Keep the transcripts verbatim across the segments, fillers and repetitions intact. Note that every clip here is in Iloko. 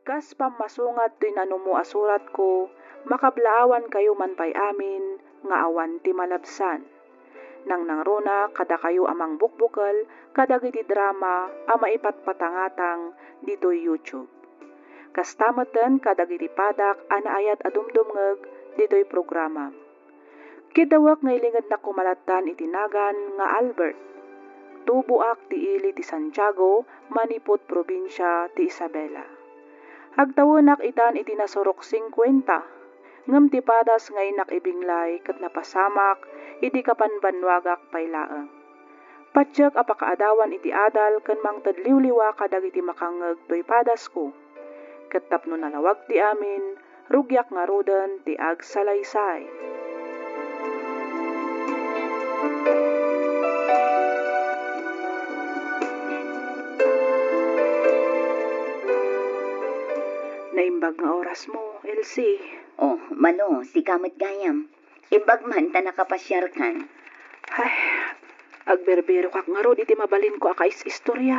Kas pammasungat toy nanumo a suratko, makablaawankayo man pay amin nga awan ti malabsan. Nangnangruna kadakayo a mangbukbukel kadagiti drama a maipatpatangatang ditoy YouTube. Kasta metten kadagiti padak a naayat a dumdumngeg ditoy programam. Kiddawek nga ilingednak koma lattan iti nagan nga Albert. Tuboak ti ili ti Santiago, manipud probinsia ti Isabela. Agtawenak itan iti nasurok singkuenta, ngem ti padas nga innak ibinglay ket napasamak idi kapanbannuagak pay laeng. Patiek a pakaadawan iti adal ken mangted liwliwa kadagiti makangngeg toy padasko. Ket tapno nalawag ti amin, rugiak ngaruden ti agsalaysay. Naimbag nga orasmo, Elsie. Oh, Malo, sika met gayam. Imbag man ta nakapasiarkan. Ay, agberbirokak ngarud iti mabalinko a kais-istorya.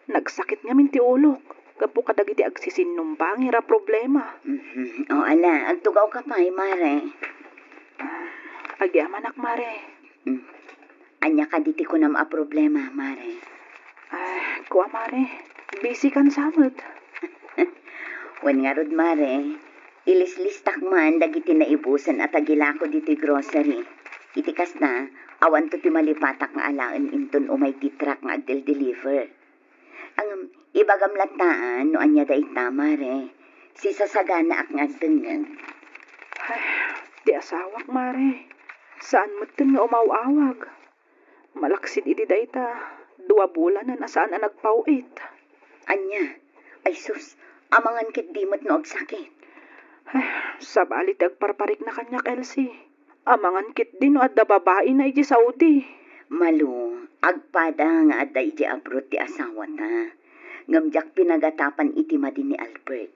Nagsakit ngamin ti ulok gapu kadagiti agsisinnumbangir a problema. Mhm. O, ala, agtugawka pay, Mare. Agyamanak, Mare. Mm. Ania kadi ti kunam a problema, Mare? Ah, kua, Mare. Busy kan sa met. Wen ngarud, Mare, ilislistak man dagiti naibusen a tagilako ditoy grocery. Iti kasta, awanto ti malipatak nga alaen inton umay ti truck nga agdel-deliver. Ngem, ibagam lattan no ania dayta, Mare. Sisasaganaak nga agdengngeg. Ay, ti asawak, Mare. Saan metten nga umaw-awag. Malaksid idi dayta, dua bulanen a saan a nagpaw-it. Ania? Ay sus, amangan ketdi met no agsakit. Ay, sabali ti agparparikna kaniak, Elsie. Amangan ketdi no adda babaina idiay Saudi. Malo, agpada nga adda idiay abroad ti asawata. Ngem diak pinagatapan iti madi ni Albert.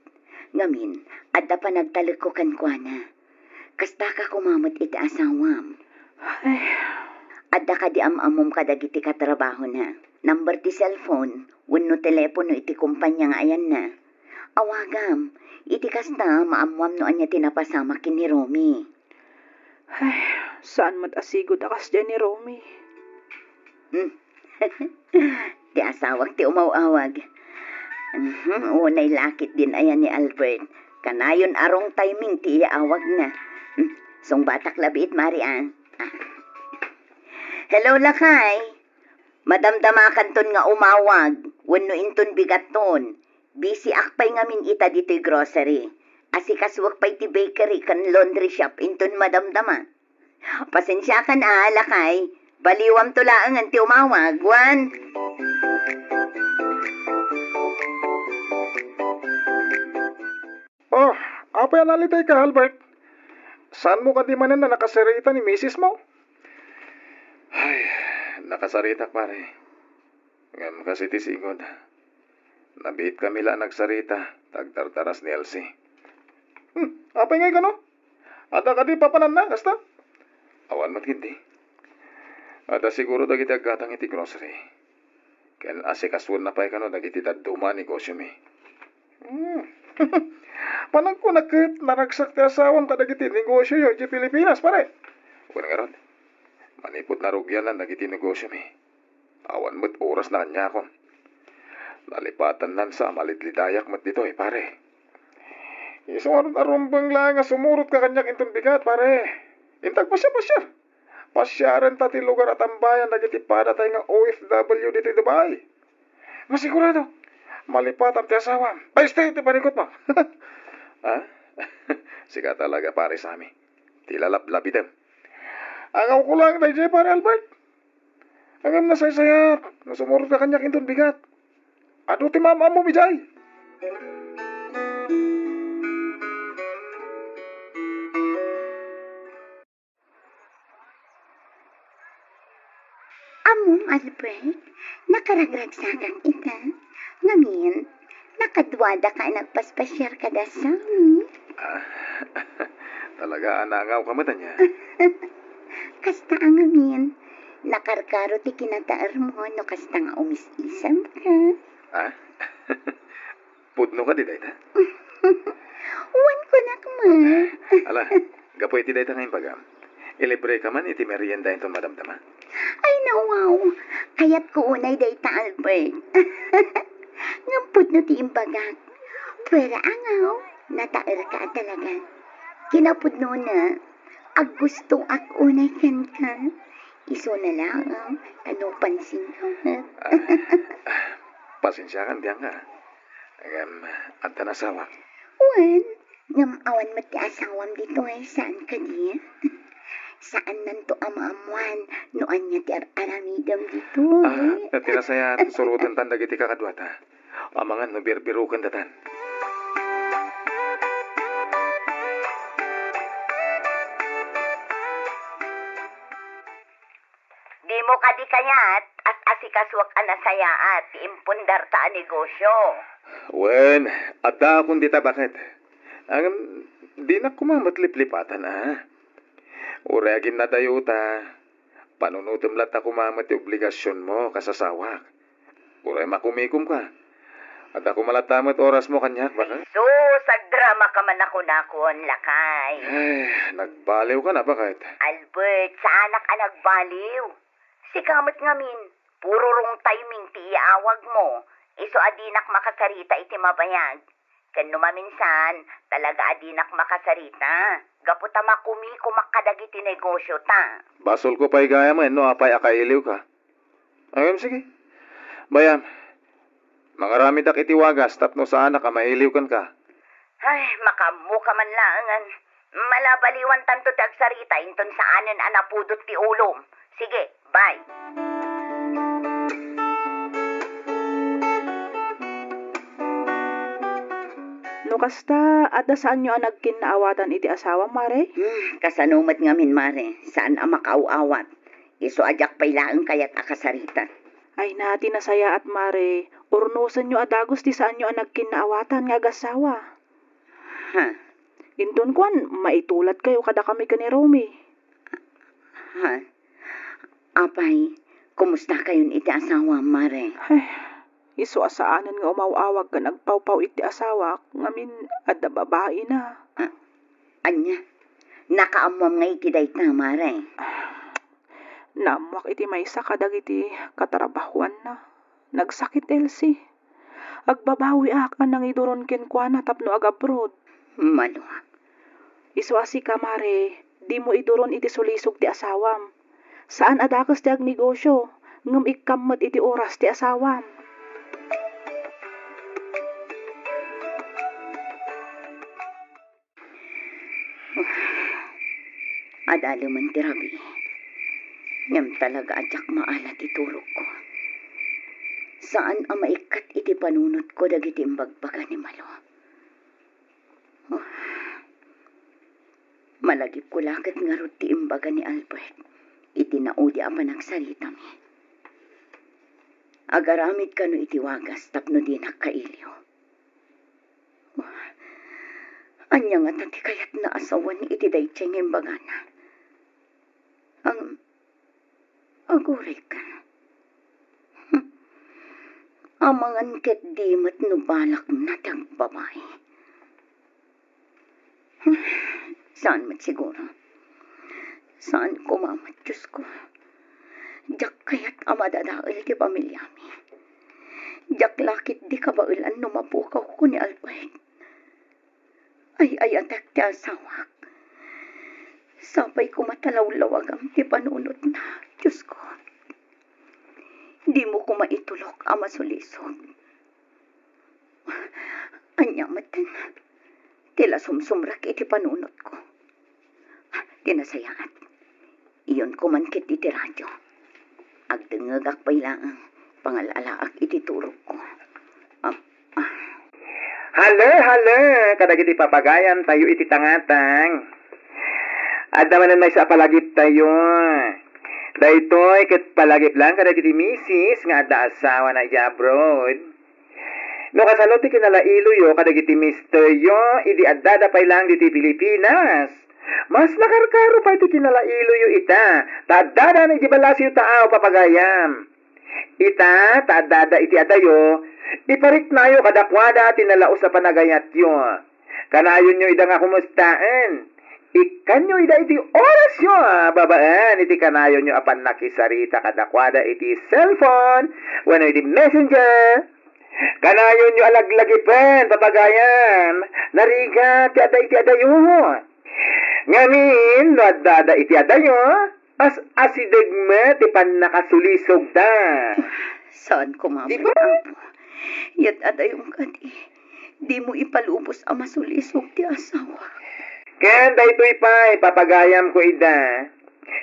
Ngamin, adda panagtalekko kenkuana. Kastaka koma met iti asawam. Ay. Adda kadi am-ammom kadagiti katrabahona? Number ti cellphone wenno telepono iti kompania nga ayanna? Awagam. Iti kasta, maammoam no ania ti napasamak ken ni Romy. Ay, saan met a sigud a kasdiay ni Romy. Hmm. Ti asawak ti umaw-awag. Mhm, unay lakit din aya ni Albert. Kanayon a wrong timing ti iyaawagna. Hmm, sungbatak la biit, Mari, ah. Ah. Hello, lakay. Madamdamakanton nga umawag wenno inton bigatton. Busy ak pay ngamin ita ditoy grocery. Asikasuek pay ti bakery ken laundry shop inton madamdama. Pasensiakan a, lakay. Baliwamto laengen ti umawag, wen? Oh, apay a nalitayka, Albert? Saanmo kadi manen a nakasarita ni misis mo? Ay, nakasaritak, pare. Ngem kas iti sigud, nabiitkami la a nagsarita ta agtartaras ni Elsie. Hmm, apay ngay kano? Adda kadi papananna, kasta? Awan met ketdi. Adda siguro dagiti aggatang iti grocery. Ken asikasuenna pay kano dagiti dadduma a negosiomi. Hmm. Panagkunak ket naragsak ti asawam kadagiti negosioyo idiay Pilipinas, pare. Wen ngarud, manipud narugianna dagiti negosiomi, awan met orasna kaniakon. Nalipatannan sa a malidlidayak met ditoy, pare. Isu ngarud a rumbeng laeng a sumurotka kaniak inton bigat, pare. Inta agpasiar-pasiar. Pasiarenta ti lugar a tambayan dagiti padatay nga O F W ditoy Dubai. Masigurado, malipatam ti asawam. Ay, este, ti paningkotmo. Ha? Sika talaga, pare Sammy. Ti lalablabitem. Angawko laeng daydiay, pare Albert. Ngem nasaysayat no sumurotka kaniak inton bigat. Adu ti maam-ammom idiay. Ammom, Albert, nakaragragsakak ita. Ngamin, nakaduadaka a nagpaspasiar kada Sammy. Ah, talaga a naangawka met ania? Kasta a ngamin, nakarkaro ti kinataermo no kasta nga umis-isemka. Ah? Pudno kadi dayta? Wen, kunak met. Ala, gapu iti dayta nga imbagam, ilibreka man iti merienda inton madamdama. Ay, nawaw. Kayatko unay dayta, Albert. Ngem pudno ti imbagak. Pero angaw, nataerka a talaga. Kinapudnona, aggustoak unay kenka. Isuna laeng, ta no pansinka met. Ah, ah, pasensiakan, Bianca. Ngem, adda asawak. Wen, ngem awan met ti asawam ditoy, saan kadi? Saannanto a maammuan no ania ti ar-aramidem ditoy. Ah, ti nasayaat, surotentan dagiti kakaduata. Amangan no birbirokendatan. Dimo kadi kayat as-asikasuak a nasayaat ti impundarta a negosio? Wen, addaakon dita baket. Ngem, dinak koma met liplipatan, a. Uray aginnadayota, panunotem latta koma met ti obligasionmo kas asawak. Uray makumikomka. Adda koma latta met orasmo kaniak, baket. Ay, sus, agdramaka man a kunakon, lakay. Ay, nagbaliwka na, baket. Albert, saanak a nagbaliw. Sika met ngamin, puro wrong timing ti iawagmo. Isu a dinak makasarita iti mabayag. Ken no maminsan, talaga a dinak makasarita. Gapu ta makumikomak kadagiti negosiota. Basolko pay gayam no apay a kailiwka. Ngem, sige. Bayam, mangaramidak iti wagas tapno saanak a mailiw kenka. Ay, makaammoka man laengen. Malabaliwantanto ti agsarita inton saanen a napudot ti ulom. Sige, bye. No kasta, adda saanyo a nagkinnaawatan iti asawam, Mare? Hmm, kasano met ngamin, Mare? Saan a makaaw-awat. Isu a diak pay laeng kayat a kasarita. Ay na, ti nasayaat, Mare. Urnosenyo a dagus ti saanyo a nagkinnaawatan nga agasawa. Ha? Inton kuan, maituladkayo kadakami ken ni Romy. Ha? Apay, kumustakayon iti asawam, Mare? Ay, isu a saanen nga umaw-awag ken agpawpaw iti asawak, ngamin adda babaina. Ah, ania? Nakaammoam nga iti dayta, Mare? Naammoak iti maysa kadagiti katrabahoanna. Nagsakit, Elsie. Agbabawiak a nangiduron kenkuana tapno agabroad. Malua. Isu a sika, Mare, dimo iduron iti sulisog ti asawam. Saan a dakes ti agnegosio, ngem ikkam met iti oras ti asawam. Adalemen ti rabii. Ngem talaga a diak maala ti turogko. Saan a maikkat iti panunotko dagiti imbagbaga ni Malo. Malagipko la ket ngarud ti imbaga ni Albert iti naudi a panagsaritami. Agaramid kano iti wagas tapno dinak kailiw. Ania ngata ti kayatna a sawen iti daydiay nga imbagana? Ang, aguray ka. Amangan ket di met no balakna ti agbabai. Saan met siguro. Saan koma met, Diosko. Diak kayat a madadael ti pamiliami. Diak la ketdi kabaelan no mapukawko ni Albert. Ay-ayatek ti asawak. Sapay koma ta lawlawagam ti panunotna, Diosko. Dimo koma itulok a masulisog. Ania met ti la sumsumrek iti panunotko? Ti nasayaat, iyonko man ketdi ti radio. Agdengngegak pay laeng, pangal-alaak iti turogko. Ah, ah. Hale, hale, kadagiti papagayantayo iti tangatang. Adda manen maysa a palagiptayo. Daytoy ket palagip laeng kadagiti misis nga adda asawana idiay abroad. No kasano ti kinalailoyo kadagiti misteryo idi addada pay laeng ditoy Pilipinas? Mas nakarkaro pay ti kinalailoyo ita, ta addada idiay ballasiw taaw, papagayam. Ita, ta addada iti adayo, Ipariknayo kadakuada ti nalaus a panagayatyo. Kanayonyo ida nga kumustaen. Ikkanyo ida iti orasyo, babaen iti kanayonyo a pannakisarita kadakuada iti cellphone wenno iti messenger. Kanayonyo a laglagipen, papagayam, narigat ti adda iti adayo. Ngamin, no adda adda iti adayo, as-asideg met ti pannakasulisogda. Saan koma, Di ba? Apo. Yat adayom kadi, dimo ipalubos a masulisog ti asawa. Ken daytoy pay, papagayam ko ida.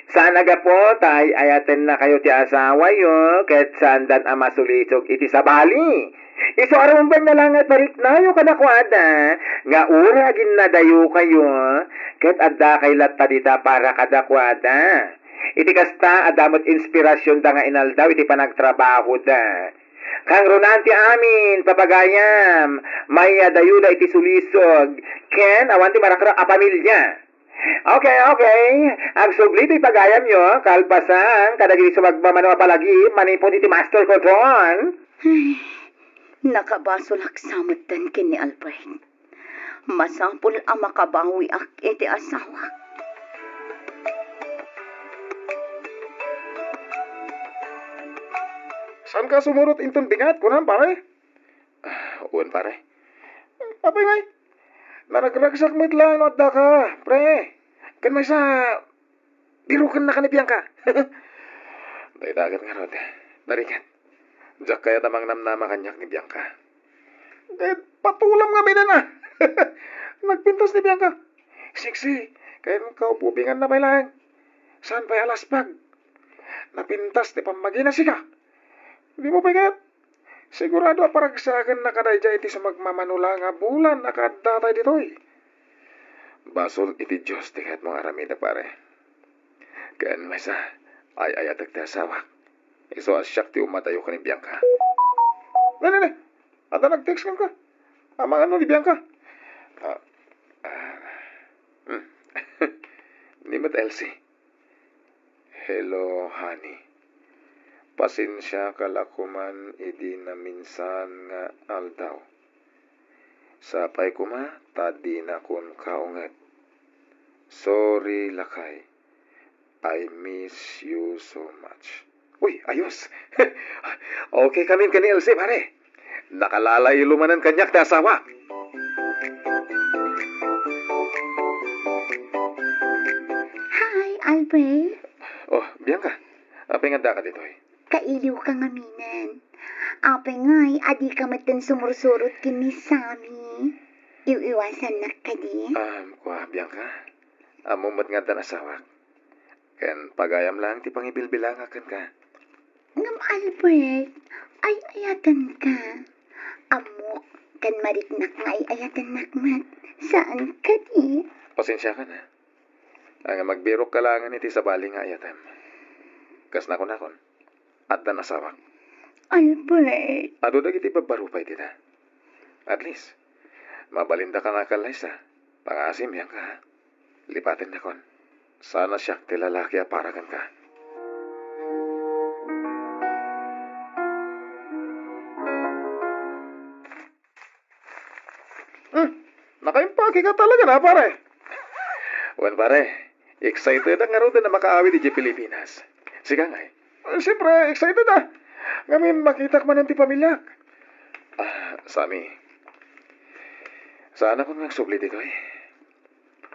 Saan a gapu ta ay-ayatennakayo ti asawayo ket saandan a masulisog iti sabali. Isu a rumbeng na lang nga ipariknayo kadakuada nga uray aginnadayokayo ket addakay latta dita para kadakuada. Iti kasta, adda met inspirasionda nga inaldaw iti panagtrabahoda. Kangrunaan ti amin, papagayam, mayadayoda iti sulisog ken awan ti marakrak a pamilia. Okay, okay. Agsubli ti pagayamyo, kalpasan kadagiti sumagmamano a palagi manipud iti master control. Ay, nakabasolak sa metten ken ni Albert. Masapul a makabawiak iti asawak. Saanka sumurot inton bingat, kunam, pare? Ah, wen, pare. Apay ngay? Naragragsak met laeng no addaka, pre. Ken maysa, birukennaka ni Bianca. Dayta ket ngarud, narigat. Diak kayat a mangnamnama kaniak ni Bianca. Ket patulam ngamin a. Nagpintas ni Bianca. Sexy, ken kaububinganna pay laeng. Saan pay a laspag. Napintas ti pammagina sika. Dimo pay kayat? Sigurado a paragsakennaka daydiay iti sumagmamano la nga bulan a kaaddatay ditoy. Basol iti Dios ti kayatmo nga aramidek, pare. Ken maysa, ay-ayatek ti asawak. Isu a siak ti umadayo ken ni Bianca. Ne, ne, ne. Adda nag-text kenka. Amangan no ni Bianca. Ah, ah, hmm. Ni met Elsie. Hello, honey. Pasensiaka la koman idi naminsan nga aldaw. Sapay koma ta dinakon kaunget. Sorry, lakay. I miss you so much. Uy, ayos. Okay kamin ken ni Elsie, pare. Nakalalaylo manen kaniak ti asawak. Hi, Albert. Oh, Bianca. Apay nga addaka ditoy? Kailiwka ngaminen. Apay ngay a dika metten sumursurot ken ni Sammy? Iw-iwasannak kadi? Um, kua, Bianca. Ammom met nga addan asawak. Ken pagayam laeng ti pangibilbilangak kenka. Ngem Albert, ay-ayatenka. Ammok ken mariknak nga ay-ayatennak met. Saan kadi? Pasensiaka na. Ngem agbirokka laengen iti sabali nga ayatem. Kas nakunakon, addan asawak. Albert. Adu dagiti babbaro pay dita. At least, mabalindaka nga kallaysa. Pangaasim, Bianca, ha? Lipatendakon. Saan a siak ti lalaki a para kenka. Hmm, nakaimpake ka talaga na, pare. Wen, pare, excited ak ngaruden a makaawid idiay Pilipinas. Sika ngay? Eh, siyempre, excited a. Ngamin, makitak manen ti pamiliak. Ah, Sammy, saanakon nga agsubli ditoy.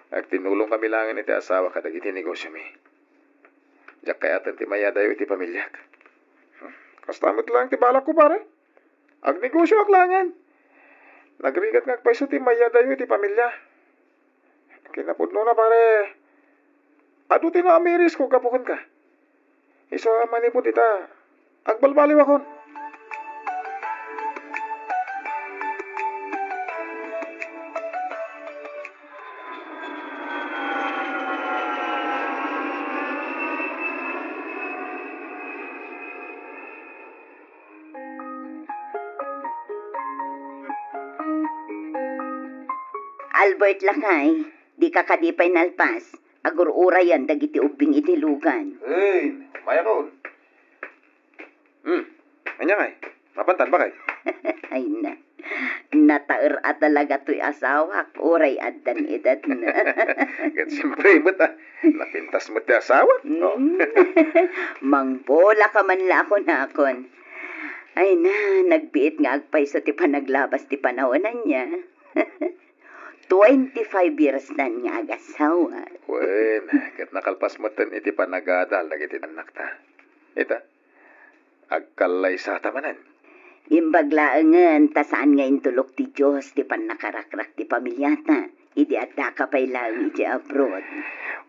Agtinulongkami laengen iti asawak kadagiti negosiomi. Diak kayaten ti mayadayo iti pamiliak. Hmm, kasta met laeng ti balakko, pare. Agnegosioak laengen. Nagrigat nga agpayso ti mayadayo iti pamilia. Kinapudnona, pare, adu ti naamirisko gapu kenka. Isu a manipud ita, agbalbaliwakon. Albert, lakay, dika kadi pay nalpas. Agur-urayan dagiti ubbing iti lugan. Hey, mayakon. Hmm, ania ngay? Mapantan ba kay? Ay na, nataer a talaga toy asawak, uray addan edadna. Ket siempre met, ah, napintas met ti asawak, no? Mm. Mangbola ka man la a kunakon. Ay na, nagbiit nga agpayso ti panaglabas ti panawen ania. Twenty-five years nan nga agasawa. Wen, ket nakalpas metten iti panagadal dagiti annakta. Ita, agkallaysata manen. Imbag laengen ta saan nga intulok ti Dios ti pannakarakrak ti pamiliata idi addaka pay laeng idiay abroad.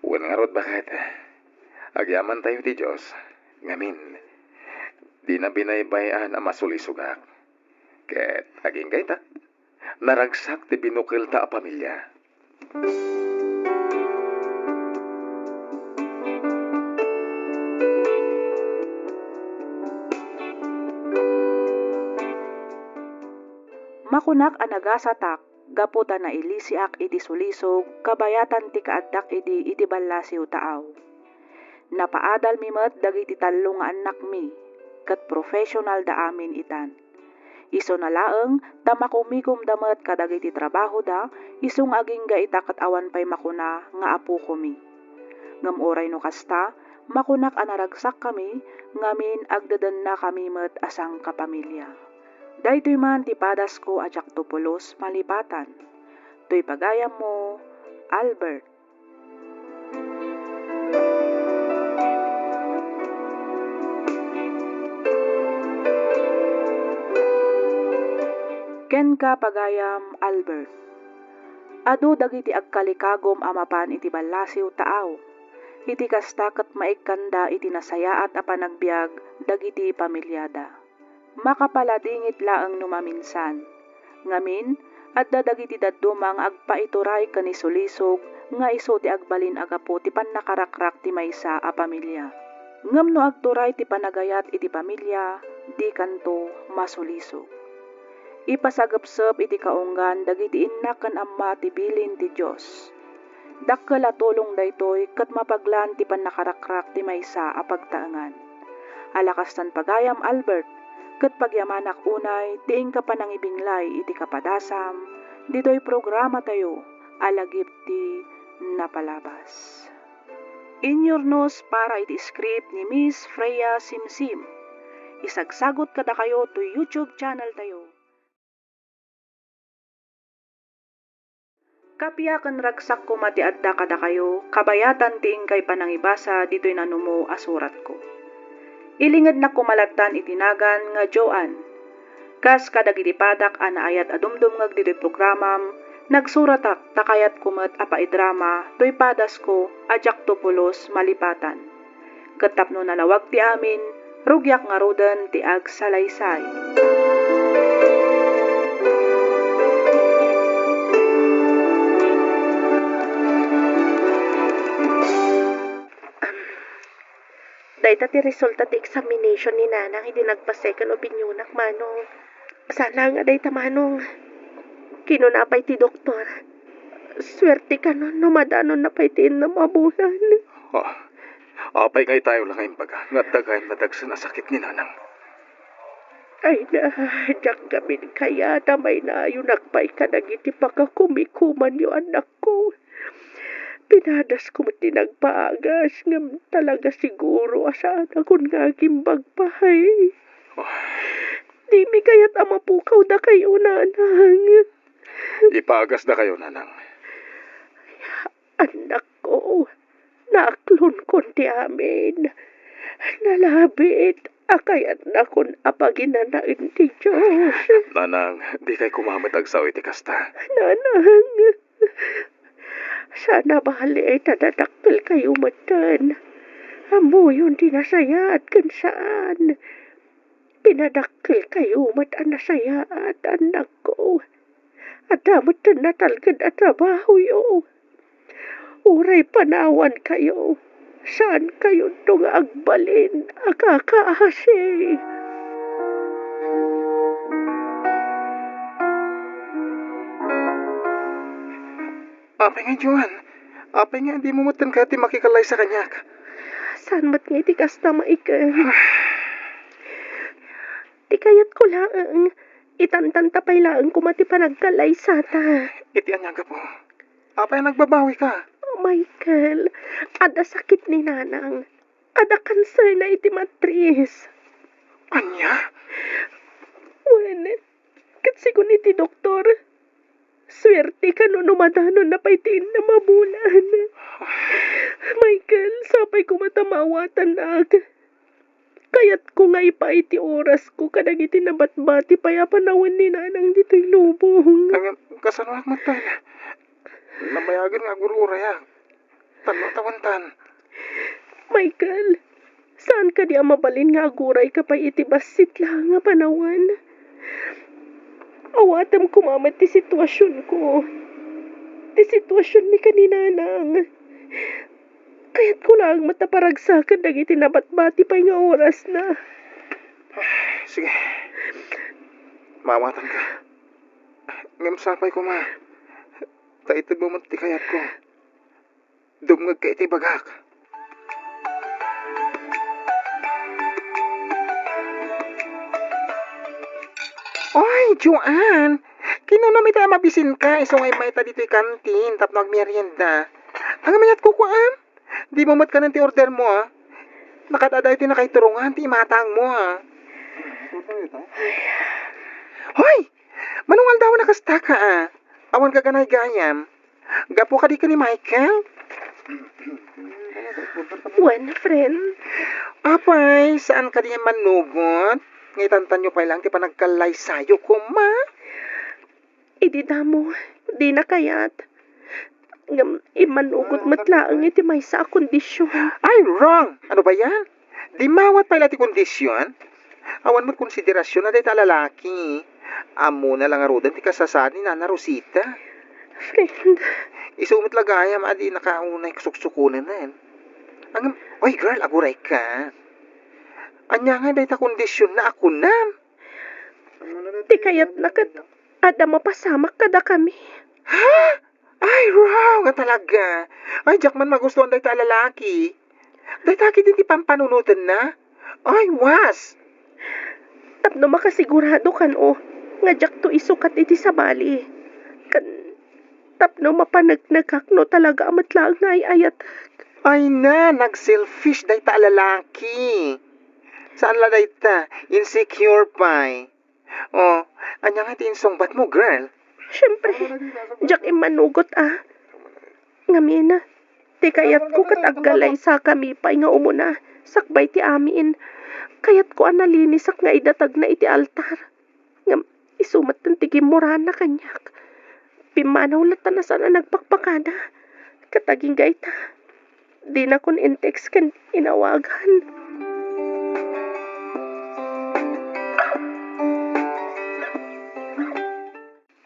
Wen ngarud, baket. Agyamantayo ti Dios, ngamin, dina binaybay-an a masulisogak. Ket agingga ita, naragsak ti binukelta a pamilia. Makunak a nagasatak gapu ta nailisiak iti sulisog kabayatan ti kaaddak idi iti ballasiw taaw. Napaadalmi met dagiti tallo nga annakmi, ket professional da amin itan. Isuna laeng ta makumigomda met kadagiti trabahoda, isu nga agingga ita ket awan pay makuna nga apokomi. Ngem uray no kasta, makunak a naragsakkami, ngamin agdedennakami met a sangkapamilia. Daytoy man ti padasko a diakto pulos malipatan. Toy pagayammo, Albert. Kenka, pagayam Albert. Adu dagiti agkalikagom a mapan iti ballasiw taaw. Iti kasta ket maikkanda iti nasayaat a panagbiag dagiti pamiliada. Makapaladingit laeng no maminsan. Ngamin, adda dagiti dadduma nga agpaituray ken isulisog nga isu ti agbalin a gapu ti pannakarakrak ti maysa a pamilia. Ngem no agturay ti panagayat iti pamilia, dikanto masulisog. Ipasagepsep iti kaunggan dagiti inna ken amma ti bilin ti Dios. Dakkel a tulong daytoy ket mapaglan ti pannakarakrak ti maysa a pagtaengan. Ala kastan pagayam, Albert, ket pagyamanak unay ti inka panangibinglay iti kapadasam ditoy programatayo a Lagip ti Napalabas. Inyurnos para iti script ni Miss Freya Simsim. Isagsagot kadakayo toy YouTube channel tayo. Kappia ken ragsak koma ti adda kadakayo, kabayatan ti inkay panangibasa ditoy nanumo a suratko. Ilingednak koma lattan iti nagan nga Joan. Kas kadagiti padak a naayat a dumdumngeg ditoy programam, nagsuratak ta kayatko met a paidrama toy padasko a diakto pulos malipatan. Ket tapno nalawag ti amin, rugiak ngaruden ti agsalaysay. Dayta ti resulta ti examination ni Nanang idi nagpa-second opinionak, Manong. Saan nga dayta, Manong. Kinuna pay ti doktor, suerteka no madanonna pay ti innem a bulan. Ah, apay nga itayo la nga imbaga nga adda gayam nadagsen a sakit ni Nanang? Ay na, diak ngamin kayat a mainayonak pay kadagiti pakakumikumanyo, annakko. Pinadasko met ti nagpaagas, ngem talaga siguro a saanakon nga agimbag pay. Ah. Dimi kayat a mapukaw dakayo, Nanang. Ipaagas dakayo, Nanang. Annakko, naaklonkon ti amin. Nalabit a kayatnakon a paginanaen ti Dios. Nanang, dikay koma met agsao iti kasta. Nanang, saan a bale ta dadakkelkayo metten. Ammoyon ti nasayaat ken saan. Pinadakkelkayo met a nasayaat, annakko. Adda metten natalged a trabahoyo. Uray panawankayo, saankayonto nga agbalin a kakaasi. Apay nga, Joan? Apay nga dimo metten kayat ti makikallaysa kaniak? Saan met nga iti kasta, Michael? Ti kayatko laeng, Itantanta pay laeng koma ti panagkallaysata. Iti ania a gapu? Apay a nagbabawika? Michael, adda sakit ni Nanang. Adda kanserna iti matris. Ania? Wen, ket sigun iti doktor, suerte kano no madanonna pay ti inna mabulan. Michael, sapay koma ta maawatannak. Kayatko nga ipaay ti orasko kadagiti nabatbati pay a panawen ni Nanang ditoy lubong. Ngem, kasanoak met pay? Nabayagen nga agur-urayak. Tallo a tawentan. Michael, saan kadi a mabalin nga agurayka pay iti bassit laeng a panawen? Awatem koma met ti situasionko. Ti situasionmi ken ni Nanang. Kayatko laeng met a paragsaken dagiti nabatbati pay nga orasna. Sige. Maawatanka. Ngem sapay koma ta itedmo met ti kayatko. Dumngegka iti ibagak. Oy, Joan! Kinunam iti a mabisinka, isu nga immayta ditoy kantin tapno agmerienda. Ngem mayat kukuam? Dimo met kanen ti ordermo, a? Nakaad-ada iti nakaiturongan ti imatangmo, a? Hoy! Mano nga aldaw a nakastaka, a? Awan gaganaygayam. Gapu kadi ken ni Michael? Wen, friend. Apay, saan kadi immanugot? Nga itantanyo pay laeng ti panagkallaysayo koma? Idi damo, dina kayat. Ngem immanugot met laeng iti maysa a kondision. Ay, wrong! Ano ba yan? Di mawat pay la ti kondision? Awan met konsiderasyon na dayta a lalaki. Ammona la ngaruden ti kasasaad ni Nana Rosita. Friend. Isu met la gayam a dinaka unay suksukonen. Ngem, oy girl, agurayka. Ania nga dayta kondisionna a kunam? Ti kayatna ket adda mapasamak kadakami. Ha? Ay, wow, nga talaga. Ay, diak man magustuhan dayta a lalaki. Dayta ketdi ti pampanunotenna? Ay, was! Tapno makasigurado kano nga diakto isukat iti sabali. Ken tapno mapaneknekak no talaga a met laeng nga ay-ayatek. Ay na, nag-selfish dayta a lalaki. Saan la dayta, insecure pay. Oh, ania nga ti insungbatmo, girl? Siyempre, diak immanugot, a. Ngamin, ti kayatko ket agkallaysakami pay nga umuna, sakbay ti amin. Kayatko a nalinisak nga idatagna iti altar. Ngem isu met ti gimmurana kaniak. Pimmanaw latta a saan a nagpakpakada. Ket agingga ita, dinakon in-text ken inawagan.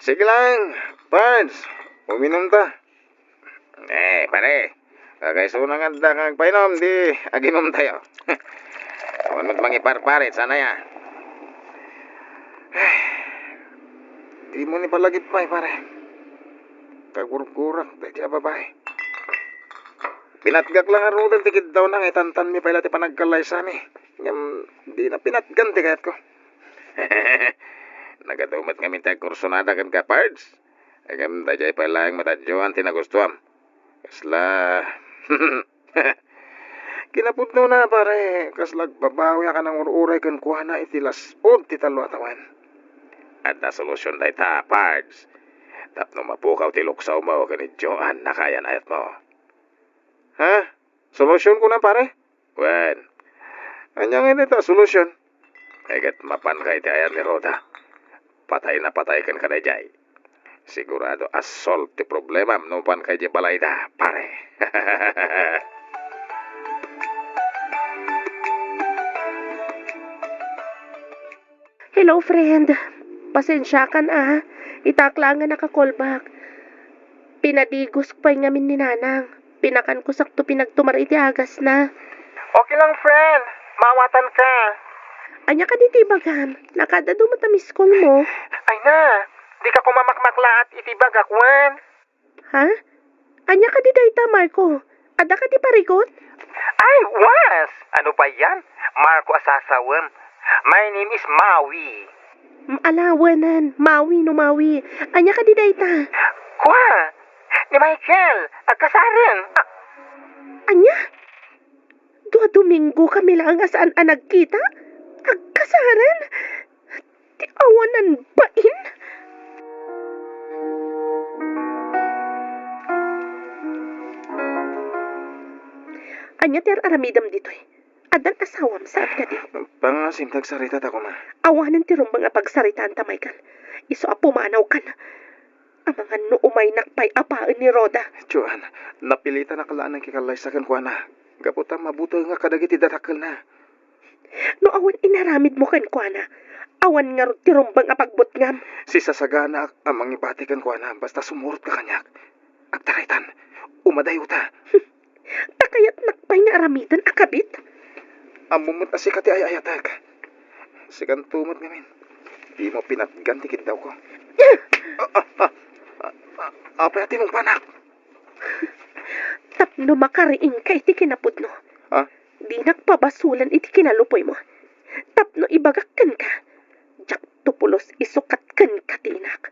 Sige lang, Pards. Uminom ta. Eh, pare. Kakaisuna nga adda nga agpainom, di aginom tayo. Awan met mangiparparit, sana ya. Dimo ni palagip pay, pare. Kagurgurak, daydi a babae. Pinatgak lang aruden ti kiddawna nga itantanmi pay la ti panagkallaysami. Ngem, dina pinatgan ti kayatko. Nagadu met ngamin ti agkursunada kenka, Pards. Ngem, daydiay pay laeng met a Joan ti nagustuam. Kasla, kinapudnona, pare, kasla agbabawiak a nangur-uray kenkuana iti las-ud ti tallo a tawen. Adda solusion dayta, Pards. Tapno mapukaw ti luksawmo ken ni Joan a kayan-ayatmo. Ha? Solusion kunam, pare? Wen, ania ngay dayta a solusion? Ay ket mapanka iti ayat ni Rhoda. Patay na patay kenka daydiay. Sigurado a solve ti problemam no mapanka idiay balayda, pare. Hello, friend. Pasensiakan, a. Itaak laeng nga naka-call back. Pinadigos pay ngamin ni Nanang. Pinakanko sakto pinagtumar iti agasna. Okay lang, friend. Maawatanka. Ania kadi ti ibagam? Nakaad-adu met a miss call mo. Ay na, dika koma makmaklaat iti ibagak, wen. Ha? Ania kadi dayta, Marco? Adda kadi parigot? Ay, was! Ano ba yan? Marco a sasawem. My name is Maui. Alawanan, mawi no mawi. Ania kadi dayta? Kua, ni Michael, agkasaren. A-, ania? Dua Domingo kami laeng a saan a nagkita? Agkasaren? Ti awanan bain? Ania ti ar-aramidem ditoy? Addan asawam, saan kadi? Pangasim, agsarita ta koma. Awanen ti rumbeng a pagsaritaanta, Michael. Isu a pumanawkan. Amangan no umaynak pay a baen ni Rhoda. Joan, napilitanak la a nangkikallaysa kenkuana. Gapu ta mabutengak kadagiti dadakkelna. No awan inaramidmo kenkuana, awan ngarud ti rumbeng a pagbutngam. Sisasaganaak a mangibati kenkuana basta sumurotka kaniak. Agtaraytan, umadayuta. Ta kayatnak pay nga aramiden a kabit? Ammom met a sika ti ay-ayatek. Sikanto met ngamin. Dimo pinatgan ti kiddawko. Ah, ah, ah, ah, ah, apay a tinungpanak? Tapno makariingka iti kinapudno. Ha? Dinak pabasolan iti kinalupoymo. Tapno ibagak kenka, diak tupulos isu ket kenka ti inak.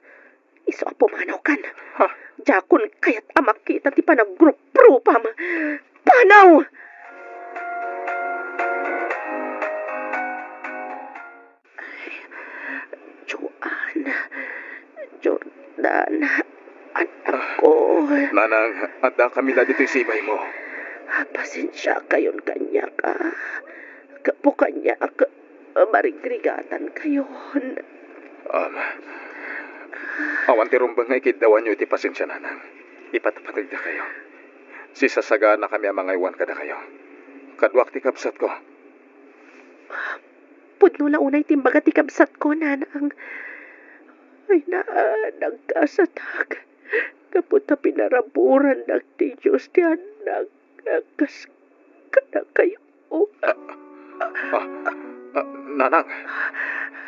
Isu a pumanawkan. Ha? Diakon kayat a makita ti panagruprupam. Panaw! Joan, Jordan, anakko. Nanang, addakami la ditoy sibaymo. Pasensiakayon kaniak, a. Gapu kaniak, marigrigatankayon. Ama, awan ti rumbeng nga ikiddawanyo iti pasensia, nanang. Ipatpategdakayo. Sisasaganakami a mangaywan kadakayo. Kaduak ti kabsatko. Pudno la unay ti imbaga ti kabsatko, nanang. Ay, na, nagkasatak. Gapu ta pinaraburannak ti Dios ti annak a kas kadakayo. Ah, ah, ah, nanang.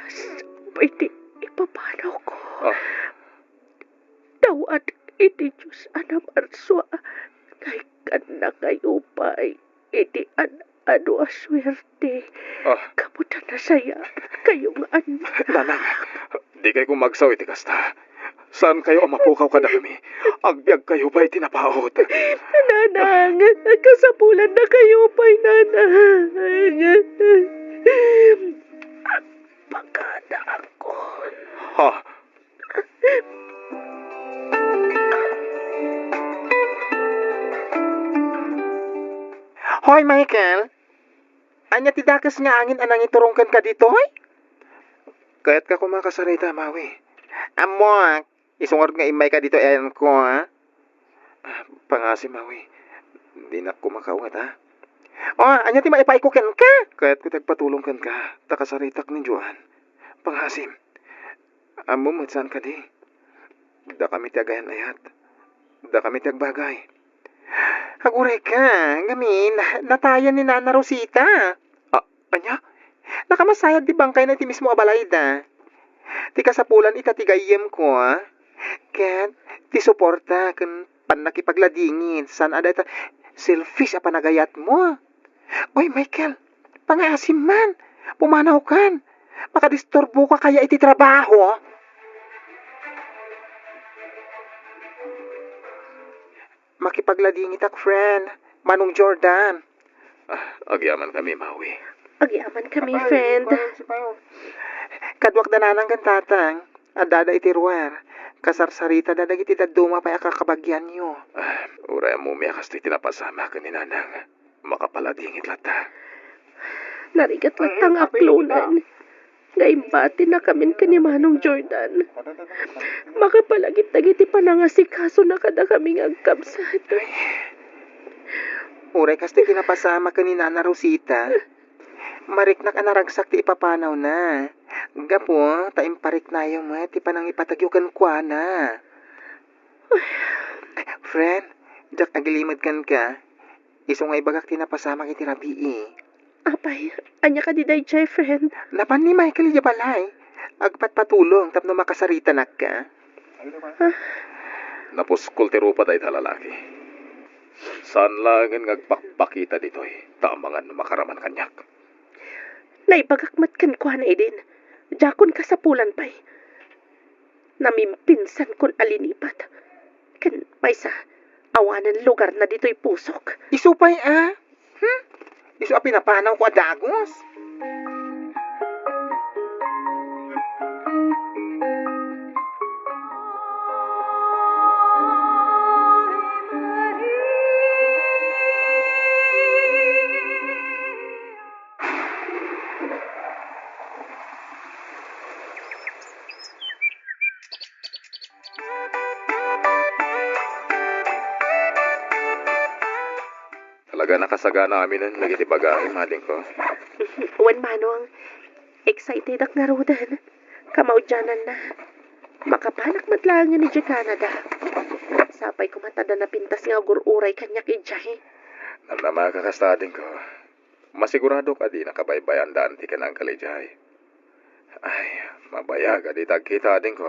Sapay ti ipapanawko. Ah. Dawatek iti Dios a namarsua nga ikkannakayo pay iti an-ano a suerte. Ah. Gapu ta nasayaatkayo nga annak. Nanang, dikay koma agsaw iti kasta. Saankayo a mapukaw kadakami. Agbiagkayo pay iti napaut. Nanang, kasapulannakayo pay, nanang. Pakadaakon. Ha? Hoy, Michael! Ania ti dakes nga angin a nangiturong kenka ditoy? Kayatka koma a kasarita, Mawi. Ammoak, isu ngarud nga immayka ditoy ayanko, ha? Pangasim, Mawi. Dinak koma kaunget, ha? O, ania ti maipaayko kenka? Kayatko ti agpatulong kenka, ta kasaritak ni Joan. Pangasim. Ammom met saan kadi? Dakami ti agayan-ayat. Dakami ti agbagay. Agurayka, ngamin, natayan ni Nana Rosita. A-, ania? Nakamasayag ti bangkayna iti mismo a balayda. Ti kasapulan ita ti gayyemko, a? Ket ti suporta ken pannakipagladingit, saan a dayta selfish a panagayatmo. Oy, Michael, pangaasim man. Pumanawkan. Makadisturboka kaya iti trabaho? Makipagladingitak, friend. Manong Jordan. Ah, agyamankami, Mawi. Agyamankami, friend. Kaduak da nanang ken tatang. Addada iti ruar. Kasarsaritadada dagiti dadduma pay a kakabagianyo. Ah, uray ammom a kastoy ti napasamak ken ni nanang. Makapaladingit latta. Narigat latta nga aklonan nga imbatinakamin ken ni Manong Jordan. Makapalagip dagiti panangasikasona kadakami nga agkabsat. Uray kastoy ti napasamak ken ni Nana Rosita, mariknak a naragsak ti ipapanawna. Gapu ta impariknayo met ti panangipategyo kenkuana. Friend, diak agilimed kenka. Isu nga ibagak ti napasamak iti rabii. Apay, ania kadi daydiay, friend? Napan ni Michael idiay balay. Agpatpatulong tapno makasaritanakka. Ah. Napuskol ti rupa dayta a lalaki. Saan laengen nga agpakpakita ditoy, ta amangan no makaraman kaniak. Naibagak met kenkuana idin. Diakon kasapulan pay. Namimpinsankon a linipat. Ken maysa, awanen lugarna ditoy pusok. Isu pay a? Hmm? Isu a pinapanawko a dagus? Talaga nakasagana aminen dagiti baga, adingko. Wen, Manong, excited ak ngaruden. Kamaudiananna, makapanak met laengen idiay Canada. Sapay koma ta adda napintas nga agur-uray kaniak idiay. Namnama ka kasta, adingko. Masiguradok a di nakabaybayan daan ti kinanggal idiay. Ay, mabayag a dita agkita, adingko.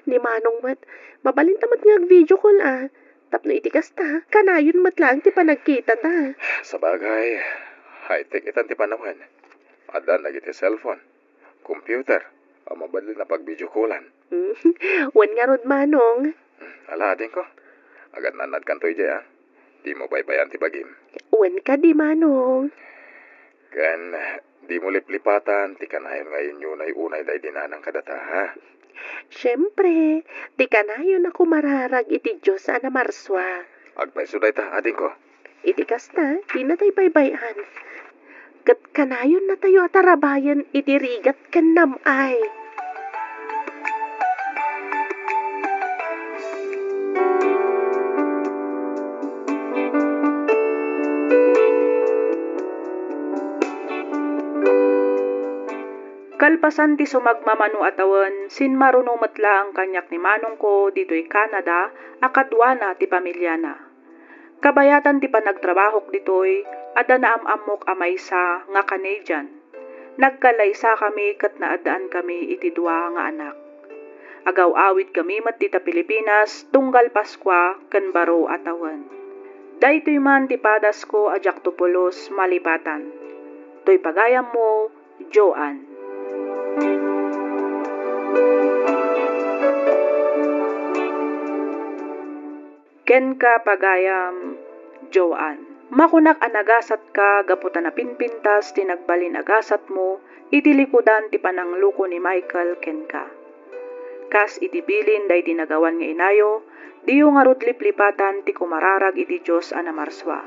Ni Manong met, mabalinta met nga ag-video call a. Tapno iti kasta, kanayon met laeng ti panagkitata. Sabagay, high-tech itan ti panawen. Addan dagiti cellphone, computer, a mabalin a pag-video callan. Wen ngarud, Manong. Hmm, ala, adingko. Agannadkanto idiay, a. Dimo baybayan ti bagim. Wen kadi, Manong. Ken, dimo liplipatan ti kanayon nga inyunay unay daydi nanang kadata, ha? Siempre, ti kanayon a kumararag iti Dios a namarsua. Agpayso dayta, adingko. Iti kasta, dinatay baybay-an. Ket kanayonnatayo a tarabayen iti rigat ken nam-ay. Kalpasan ti sumagmamano a tawen, simmaruno met laeng kaniak ni manongko ditoy Canada a kaduana ti pamiliana. Kabayatan ti panagtrabahok ditoy, adda naam-ammok a maysa nga Canadian. Nagkallaysakami ket naaddankami iti dua nga anak. Agaw-awidkami met dita Pilipinas tunggal Paskua ken baro a tawen. Daytoy man ti padasko a diakto pulos malipatan. Toy pagayammo, Joan. Kenka, pagayam, Joan. Makunak a nagasatka gapu ta napinpintas ti nagbalin a gasatmo iti likudan ti panangloko ni Michael kenka. Kas iti bilin daydi nagawan nga inayo, diyo ngarud liplipatan ti kumararag iti Dios a namarsua,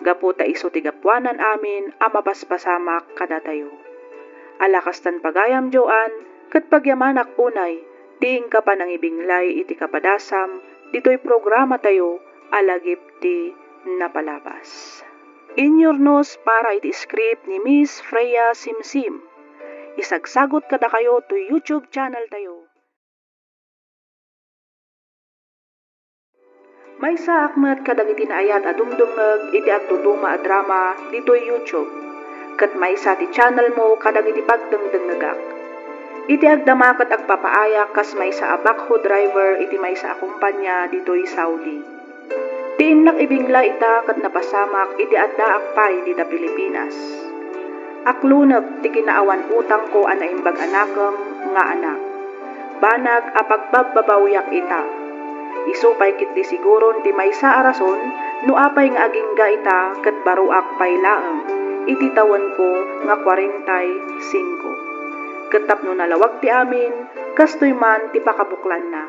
gapu ta isu ti gapuanan amin a mapaspasamak kadatayo. Ala kastan, pagayam, Joan, ket pagyamanak unay ti inka panangibiglay iti kapadasam ditoy programatayo a Lagip ti Napalabas. Inyurnos para iti script ni Miss Freya Simsim. Isagsagut kadakayo toy YouTube channel tayo. Maysaak met kadagiti naayat a dumdumngeg iti agtutuma a drama ditoy YouTube, ket maysa ti channelmo kadagiti pagdengdengngegak. Iti agdama ket agpapaayak kas maysa a backhoe driver iti maysa a kompania ditoy Saudi. Ti innak ibingla ita ket napasamak iti addaak pay dita Pilipinas. Aklunek ti kinaawan utangko a naimbag a nakem nga anak. Banag a pagbabbabawiak ita. Isu pay ketdi siguron ti maysa a rason no apay nga agingga ita ket baroak pay laeng iti tawenko nga kuarenta y singko. Ket tapno nalawag ti amin, kastoy man ti pakabuklanna.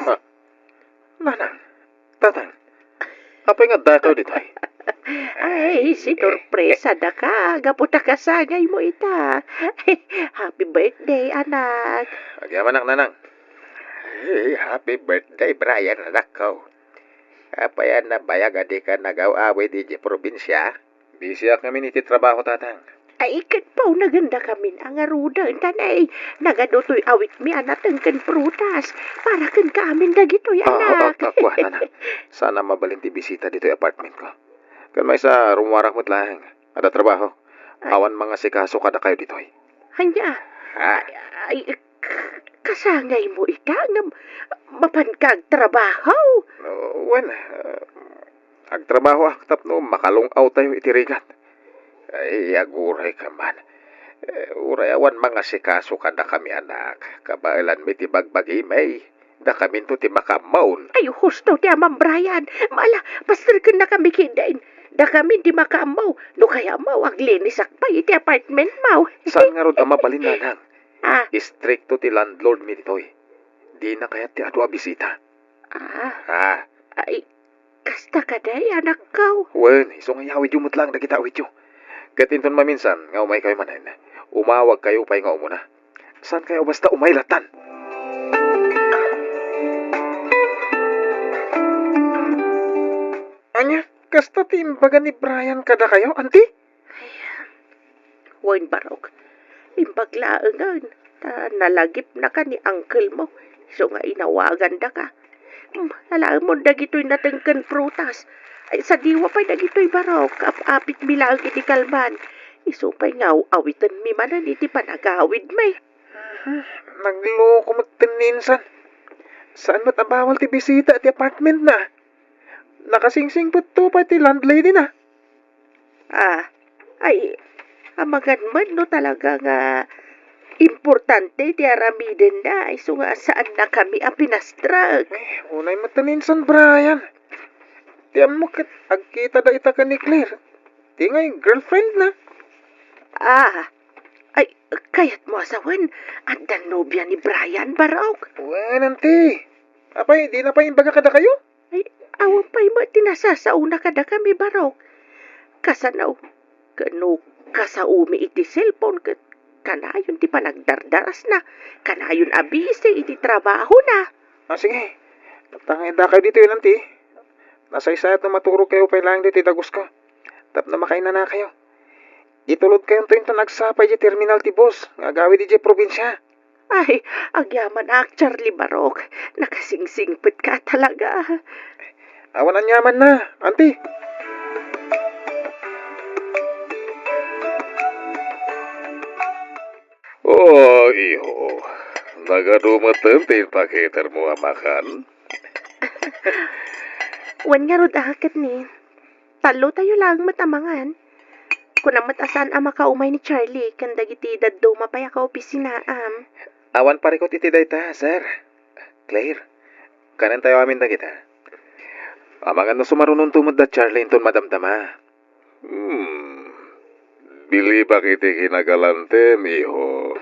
Ah, Nanang, Tatang, apay nga addakayo ditoy? Ay, sinurpresa daka, gapu ta kasangaymo ita. Happy birthday, anak. Agyamanak, Nanang. Ay, happy birthday, Brian, anakko. Apay a nabayag a dika nagaw-awid idiay probinsia? Bisiak ngamin iti trabaho, Tatang. Ay, ket paunagenda kamin a ngaruden, ta nay, nagadu toy awitmi a nateng ken prutas para kenka amin dagitoy, ah, ah, anak. Ah, kua, Nanang. Saan a mabalin ti bisita ditoy apartmentko. Ken maysa, rummuarak met laeng. Adda trabaho. Ay. Awan mangasikaso kadakayo ditoy. Ania? Ah. Ay, ay, Kasangaymo ita ngem mapanka agtrabaho? Wen, ah, agtrabahoak tapno makalung-awtayo iti rigat. Ay, agurayka man. Eh, uray awan mangasikaso kadakami, anak. Kabaelanmi ti bagbagimi. Dakaminto ti makaammo. Ay, husto ti Amam Brian. Mala, pasterkennakami ketdin. Dakamin ti makaammo. No kayatmo, aglinisak pay iti apartmentmo. Saan ngarud a mabalin, nanang? Ah. Istrikto ti landlordmi ditoy. Dina kayat ti adu a bisita. Ah. Ah. Ay, kasta kadi, anakko? Wen, isu nga iyawidyo met laeng dagita awityo. Ket inton maminsan nga umaykayo manen, umawagkayo pay nga umuna. Saankayo a basta umay lattan? Ania, kasta ti imbaga ni Brian kadakayo, anti? Ay, wen, barok. Imbag laengen, ta nalagipnaka ni unclemo, isu nga inawagandaka. Hmm, alaemon dagitoy nateng ken prutas. Ay, sadiwa pay dagitoy, barok. Ap-apitmi laeng iti kalban. Isu pay nga aw-awitenmi manen iti panagawidmi. Mhm. Nagloko met ni insan. Saan met a bawal ti bisita iti apartmentna? Nakasingsingpetto pay ti landladyna. Ah, ay, amangan met no talaga nga importante ti aramidenna, isu nga saannakami a pinastrek. Eh, unay met ni insan, Brian. Ti ammok ket agkitada ita ken ni Claire. Ti ngay girlfriendna. Ah, ay, kayatmo a sawen, adda nobia ni Brian, barok? Wen, anti. Apay, dina pay imbaga kadakayo? Ay, awan pay met ti nasasaona kadakami, barok. Kasano, ken no kasaomi iti cellphone ket kanayon ti panagdardarasna, kanayon a busy iti trabahona. Ah, sige. Tangay dakayo ditoy, anti. Nasaysayat no maturogkayo pay laeng ditoy dagusko. Tapno makainanakayo. Itulodkayonto inton agsapa idiay terminal ti bus nga agawid idiay probinsia. Ay, agyamanak, Charlie, barok. Nakasingsingpetka talaga. Awan aniamanna, anti. Oh, iho. Nagadu metten ti impakitermo a makan? Wen ngarud a ket ni. Tallotayo laeng met a mangan. Kunam met a saan a makaumay ni Charlie ken dagiti dadduma pay a kaopisinaam. Awan parikut iti dayta, sir. Claire, kanentayo amin dagita. Amangan no sumarunonto met da Charlie inton madamdama. Hmm. Bilibak iti kinagalantem, iho.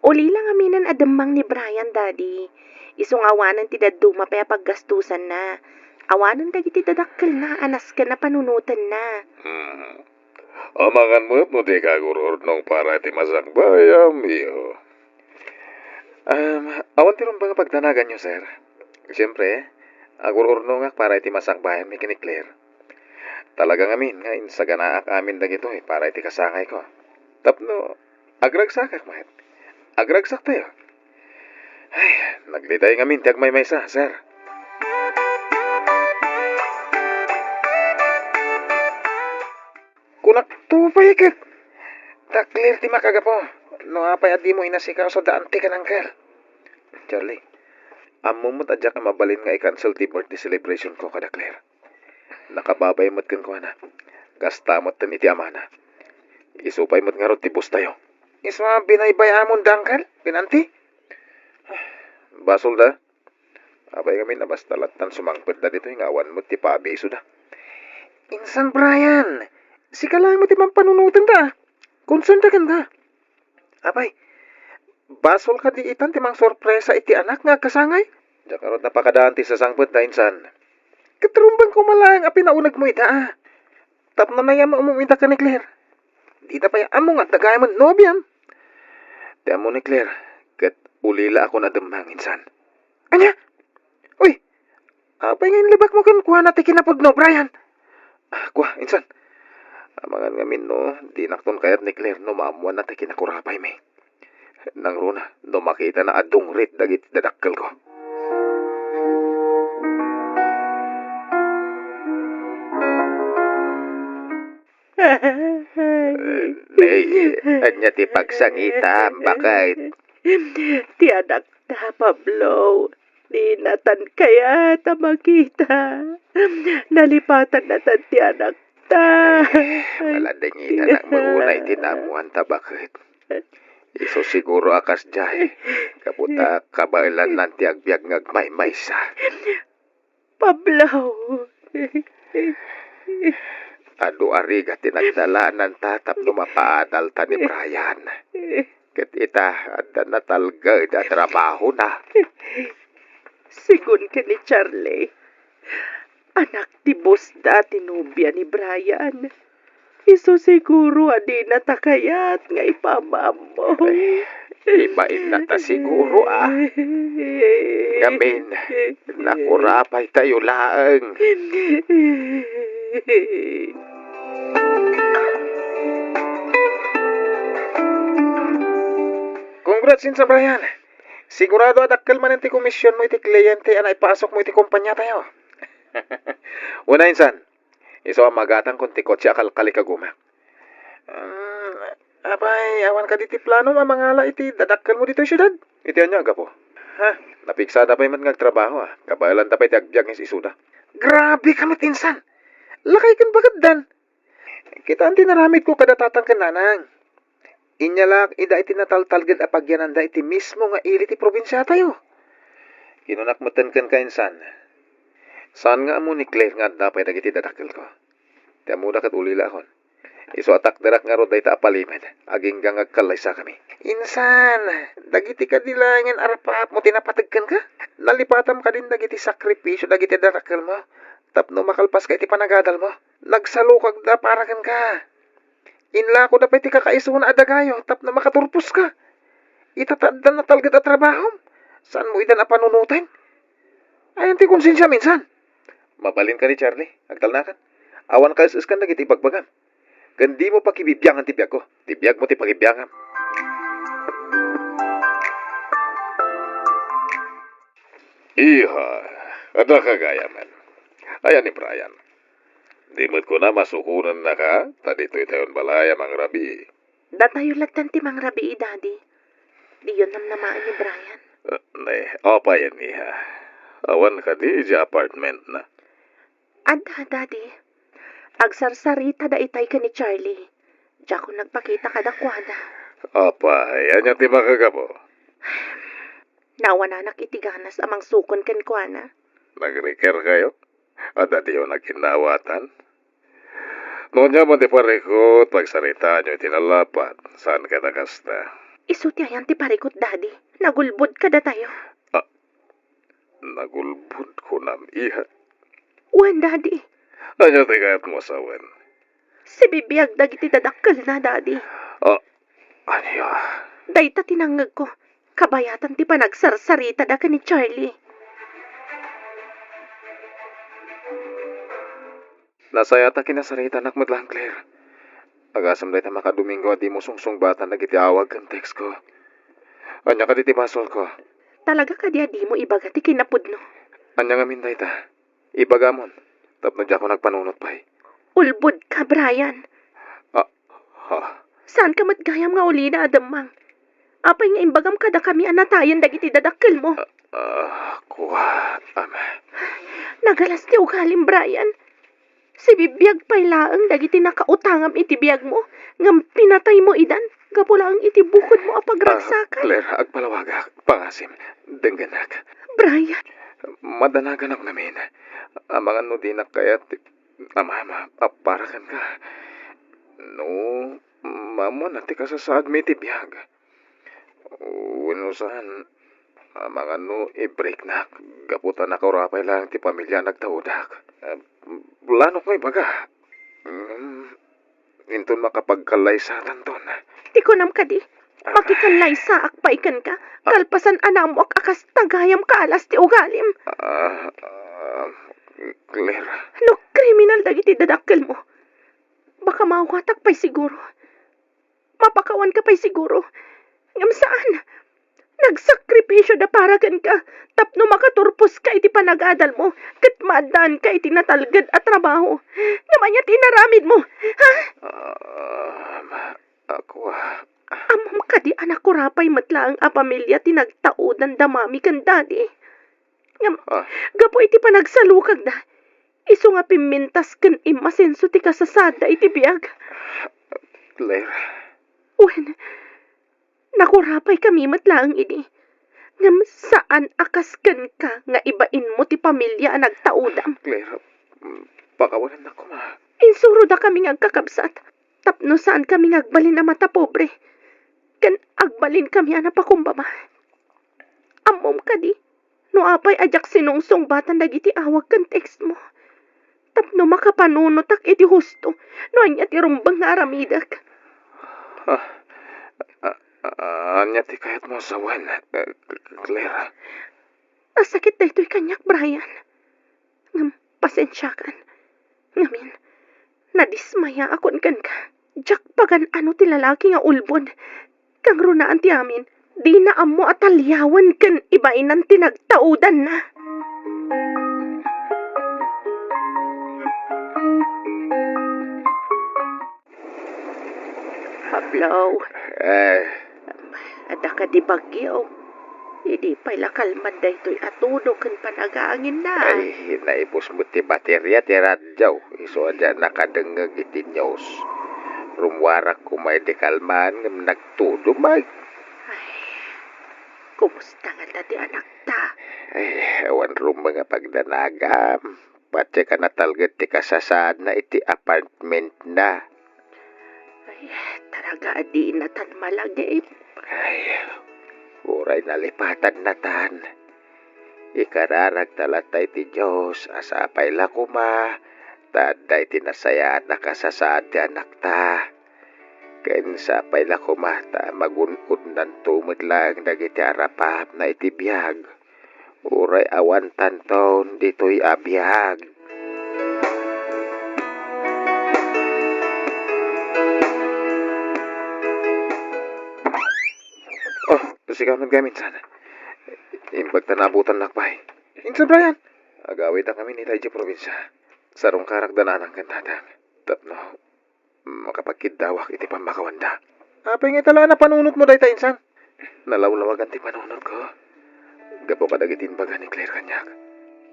Ulila ngamin a demmang ni Brian, Daddy. Isu nga awanen ti dadduma pay a paggastusanna. Awanen dagiti dadakkelna a nasken a panunotenna. Hmm. Amangan met no dika agur-urnong para iti masakbayam, iho. Um, awan ti rumbeng a pagdanaganyo, sir. Siyempre, agur-urnongak para iti masakbayanmi ken ni Claire. Talaga ngamin nga insaganaak amin dagitoy para iti kasangayko. Tapno agragsakak met. Agragsaktayo. Ay, nagliday ngamin ti agmaymaysa, sir. Kunakto pay ket, ta Claire ti makagapu. No apay a dimo inasikaso da anti ken uncle? Charlie, ammom met a diak mabalin nga i-cancel ti birthday celebration ko kada Claire. Nakababay met kenkuana. Kasta metten iti amana. Isu pay met ngarud ti boss tayo. Isu a binaybay-amon da uncle ken anti? Basol da. Apay ngamin a basta lattan sumangpet da ditoy nga awan met ti paabiso da. Insan Brian, sika laeng met ti mampanunoten da. Concern da ken da. Apay, basol kadi itan ti mangsorpresa iti anak nga agkasangay? Diak ngarud napakadaan ti sasangpet da, insan. Ket rumbeng ko malaeng a pinauneg mo ida, a. Tapno nayam-ammo ida ken ni Claire. Dida pay ammo nga adda gayam met nobiam. Ti ammo ni Claire, ket ulila a kuna demmang, insan. Ania? Uy, apay nga inlibakmo kenkuana ti kinapudno, Brian? Ah, kua, insan. Amangan ngamin no, dinakton kayat ni Claire no maammoanna ti kinakurapaymi. Nangruna, no makitana a dungrit dagiti dadakkelko. Eh, ania ti pagsangitam, baket? Ti anakta, Pablo, dinatan kayat a makita. Nalipatannatan ti anakta. Malandingitanak met unay ti naammoanta baket. Isu siguro a kasdiay, gapu ta kabaelannan ti agbiag nga agmaymaysa. Pablo. Adu a rigat ti nagdalaananta tapno mapaadalta ni Brian. Ket ita, adda natalged a trabahona. Segun ken ni Charlie, anak ti bossda ti nobia ni Brian. Isu siguro a dinata kayat nga ipaam-ammo. Ay, ibainna ta siguro, a. Ngamin, nakurapay tayo laeng. Congrats, Insan Brian. Sigurado a dakkel manen ti komisionmo iti kliyente a naipasokmo iti kompaniatayo. Una, Insan, isu a magatangkon ti kotse a kalkalik a goma. Mm, apay, awan kadi ti planom a mangala iti dadakkelmo ditoy siudad? Iti ania, gapu? Ha? Napiksada pay met nga agtrabaho, a. Kabaelanta pay ti agbiag nga is-isuda. Grabe ka met, Insan! Lakay ken baketdan! Kitaan ti naramidko kada tatang ken nanang. Inyalak ida iti nataltalged a pagyananda iti mismo nga ili ti probinsiatayo. Kinunak metten kenka, Insan, saan nga ammo ni Claire nga adda pay dagiti dadakkelko. Ti ammoda ket ulilakon. Isu a takderak ngarud dayta a palimed, agingga nga agkallaysakami. Insan, dagiti kadi laengen a rapaapmo ti napateg kenka? Nalipatam kadin dagiti sakripisio dagiti dadakkelmo tapno makalpaska iti panagadalmo? Nagsalukagda para kenka. Inlakoda pay ti kakaisuna a dagayo tapno makaturposka. Ita ta adda natalged a trabahom, saanmo idan a panunoten? Ayan ti konsensiam, Insan. Mabalin kadi, Charlie, agtalnakan. Awan kaes-eskan dagiti ibagbagam. Ken dimo pakibibiangan ti biagko. Ti biagmo ti pakibiangam. Iha, adda ka gayamen. Ayan ni Brian. Di met kunam a sukonennaka, ta ditoy tayon balay a mangrabii. Datayo latten ti mangrabii, Daddy. Diyo namnamaen ni Brian. Ah, ne, apay, iha? Awan kadi idiay apartmentna? Adda, Daddy. Agsarsaritada itay ken ni Charlie. Diakon nagpakita kadakuada. Apay, ania ti makagapu? Nawananak iti ganas a mangsukon kenkuana. Nagriker kayo? Adda diyo naginnawatan? No ania man ti parikut, pagsaritaanyo iti nalapat. Saan kadi a kasta? Isu ti ayan ti parikut, Daddy. Nagulbod kadatayo. Ah, nagulbod, kunam, iha? Wen, Daddy. Ania ti kayatmo a sawen? Sibibiag dagiti dadakkelna, Daddy. Ah, ania? Dayta ti nangngegko. Kabayatan ti panagsarsaritada ken ni Charlie. Nasayaat a kinasaritanak met laeng, Claire. Agasem dayta makadomingo a dimo sungsungbatan dagiti awag ken textko. Ania kadi ti basolko? Talaga kadi a dimo ibaga ti kinapudno? Ania ngamin dayta? Ibagamon, tapno diakon agpanunot pay. Ulbodka, Brian. Ah, ha? Saanka met gayam nga ulina a demmang? Apay nga imbagam kadakami a natayen dagiti dadakkelmo? Ah, ah, kua, ama. Nagalas ti ugalim, Brian. Sibibiag pay laeng dagiti nakautangam iti biagmo, ngem pinataymo idan gapu laeng iti bukodmo a pagragsakan. Ah, Claire, agpalawagak, pangasim, denggenak. Brian. Madanaganak ngamin. Amangan no dinak kayat, ama, ama, a para kenka. No, maammoanna ti kasasaadmi iti biag. Wenno saan, amangan no i-breaknak gapu ta nakaurapay laeng ti pamiliam a nagtaudak. Ah, planok nga ibaga. Mm, inton makapagkallaysatanton. Ti kunam kadi, ah, makikallaysaak pay kenka, ah, kalpasan a naammoak a kasta gayam kaalas ti ugalim. Ah, ah, Claire. No kriminal dagiti dadakkelmo, baka maawatak pay siguro. Mapakawanka pay siguro. Ngem saan. Nagsakripisioda para kenka tapno makaturposka iti panagadalmo ket maaddaanka iti natalged a trabaho. Ngem ania ti inaramidmo? Ha? Ah, ma-, ako, ah, Ammom kadi a nakurapay met laeng a pamilia ti nagtaudan da Mami ken Daddy? Ngem, Ah. gapu iti panagsalukagda, isu nga pimmintas ken immasenso ti kasasaadda iti biag. Claire. Wen, nakurapay kami met laeng idi. Ngem saan a kas kenka nga ibainmo ti pamilia a nagtaudam. Claire, mm, pakawanennak koma. Insuroda kami nga agkakabsat, tapno saan kami nga agbalin a matapobre, ken agbalin kami a napakumbaba. Ammom kadi, no apay a diak sinungsungbatan dagiti awag ken text mo, tapno makapanunotak iti husto no ania ti rumbeng nga aramidek. Ah, ah, ah, ania ti kayatmo a sawen, eh, Claire? Nasakit daytoy kaniak, Brian. Ngem pasensiakan. Ngamin, nadismayaakon kenka. Diak pagan-ano ti lalaki nga ulbod. Kangrunaan ti amin, dina ammo a taliawen ken ibainan ti nagtaudanna. Pablo. Eh. Adda kadi bagyo? Idi pay la kalman daytoy a tudo ken panagaanginna. Ay, naibus met ti bateria ti radio. Isu a diak nakadengngeg iti news. Rummuarak koma idi kalman ngem nagtudo met. Ay, kumusta ngata ti anakta? Ay, awan rumbeng a pagdanagam. Patse ka natalged ti kasasaadna iti apartmentna. Ay, talaga a dinatan malagip. Ay, uray nalipatanna tan. Ikararagta latta iti Dios a sapay la koma ta adda iti nasayaat a kasasaad ti anakta. Ken sapay la koma ta magun-odnanto met laeng dagiti arapapna iti biag. Uray awantanton ditoy a biag. Oh, sika met ngay minsan. Imbag ta naabutannak pay. Insan Brian, agawidak ngamin ita idiay probinsia. Sarungkarak da nanang ken tatang. Tapno makapagkiddawak iti pammakawanda. Apay nga ita la a napanunotmo dayta, insan? Nalawlawagan ti panunotko. Gapu kadagiti imbaga ni Claire kaniak.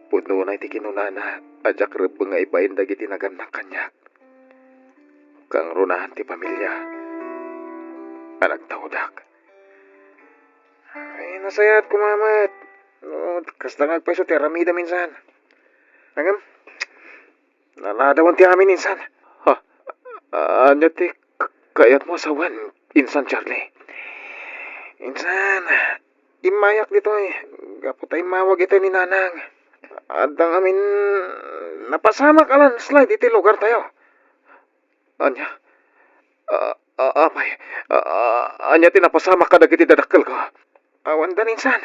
Pudno unay ti kinunana a diak rebbeng nga ibain dagiti nagannak kaniak. Kangrunaan ti pamilia a nagtaudak. Ay, nasayaat koma met. No, kasta nga agpayso ti aramidem, insan. Ngem, naladawan ti amin, insan. Ha? Ania ti k-, kayatmo a sawen, Insan Charlie? Insan, immayak ditoy, gapu ta immawag itoy ni Nanang. Adda ngamin napasamak a landslide iti lugartayo. Ania? A-, a-, apay, a-, a-, ania ti napasamak kadagiti dadakkelko? Awan da, insan.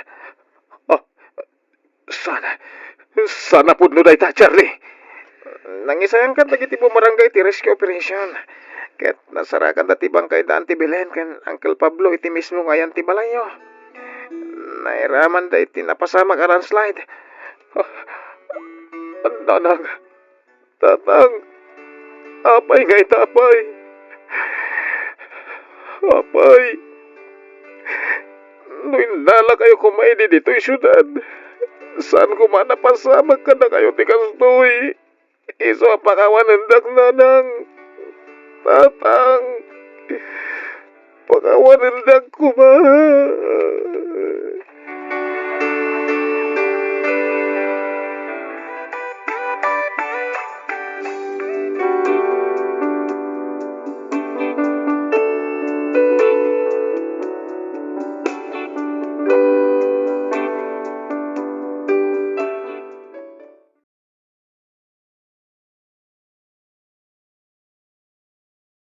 Ah, saan, saan a pudno dayta, Charlie? Nangisayan kadagiti bumarangay ti rescue operation. Ket nasarakanda ti bangkay da Auntie Belen ken Uncle Pablo iti mismo nga ayan ti balayyo. Nairamanda iti napasamak a landslide. Ah, Nanang, Tatang, apay nga ita, apay? Apay, no innalakayo koma idi ditoy siudad, saan koma a napasamak kadakayo ti kastoy. Isu a pakawanendak, Nanang. Tatang, pakawanendak koma.